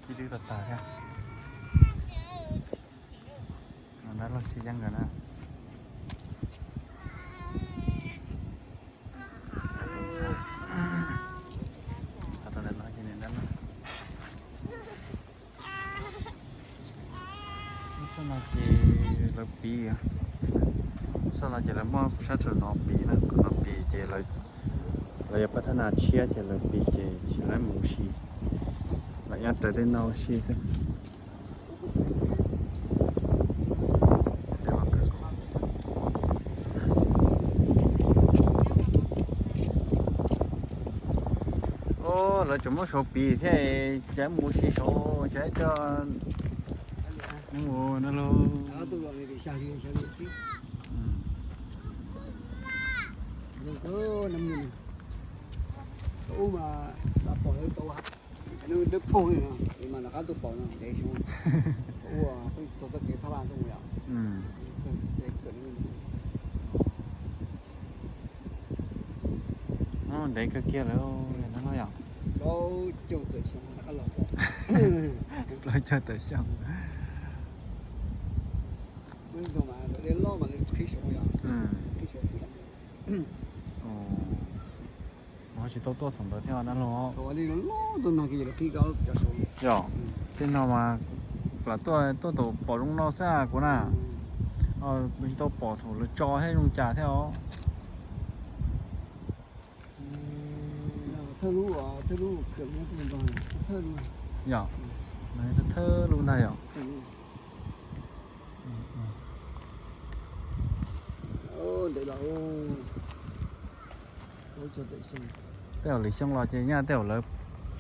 Kib dwb tag tag thiab. Dab laug Tshij Yeeb nkawd na. Lub sij no ces lawv piv, lub sij no ces lawv muab sab rau no piv na, no piv ces lawv yuav pab thab nas tshiab ces lawv piv ces tsis laib mus si, lawv nyob raws tej no si xwb. Lawv tseem muab saud piv thiab, cas mus si saud cas coj mus na lauj. Ntev kawg kiag lawm no yom. Plaub caug tawm xyoo. Mas tsis tau tuaj thaum ntawd thiab dab laug. Yog, tej no mas lam tuaj, tuaj thaum pom zoo no xwb kuv na. Kuv tsis tau pom thaum lawv tso thiab zoo cas thiab os. Yog, thawj lub ntag yom. Tej zaum lwm xyoo los ces nyaj tej zaum lawv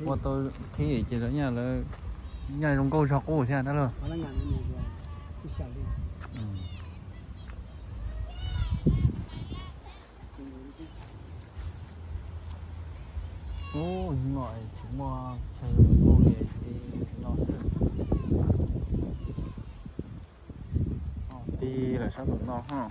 ua tau qhib ces lawv nyaj, lawv nyaj zoo nkauj zog qub thiab dab laug. Ub, no tsis muaj chaw ua li no xwb. Ti lawm sab tom no ho.